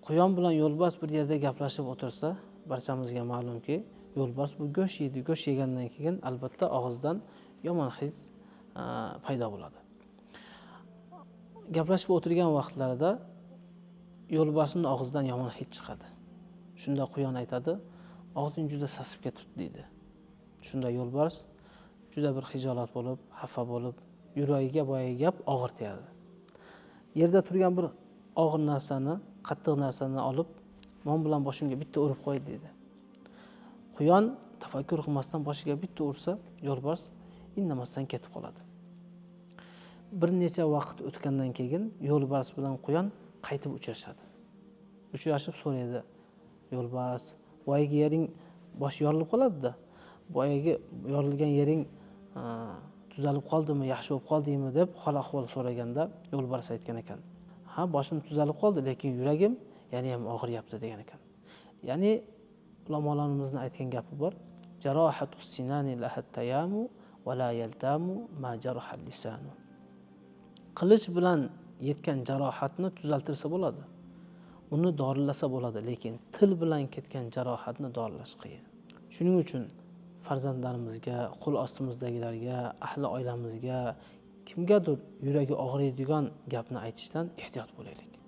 Quyon bilan yo'lbars bir yerda gaplashib o'tirsa, barchamizga ma'lumki, yo'lbars bu go'sht yeydi. Go'sht yegandan keyin albatta og'izdan yomon hid paydo bo'ladi. Gaplashib o'tirgan vaqtlarida yo'lbarsning og'zidan yomon hid chiqadi. Shunda quyon aytadi: "Og'zing juda sasib ketibdi", deydi. Shunda yo'lbars juda bir xijolat bo'lib, xafa bo'lib, yuragiga boyagi gap og'ir tegadi. Yerda turgan bir og'ir narsani, qattiq narsani olib, "Mon bilan boshimga bitta urib qo'y", deydi. Quyon tafakkur qilmasdan boshiga bitta ursa, yo'lbars indamasdan ketib qoladi. Bir necha vaqt o'tgandan keyin yo'lbars bilan quyon qaytib uchrashadi. Uchrashib so'raydi: "Yo'lbars, boyagi yering boshi yorilib qoladi-da, boyagi yorilgan yering tuzalib qoldimi, yaxshi bo'lib qoldingmi?" deb hol ahvol so'raganda yo'lbars aytgan ekan: "Ha, boshim tuzalib qoldi, lekin yuragim yana ham og'riyapti", degan ekan. Ya'ni ulamolarimizni aytgan gapi bor: jarohatu sinani laha tayamu va la yaltamu ma jaraha lisanu. Qilich bilan yetgan jarohatni tuzaltirsa bo'ladi, uni dorilasa bo'ladi, lekin til bilan ketgan jarohatni dorilash qiyin. Shuning uchun farzandlarimizga, qo'l ostimizdagilarga, ahli oilamizga, kimgadir yuragi og'riydigan gapni aytishdan ehtiyot bo'laylik.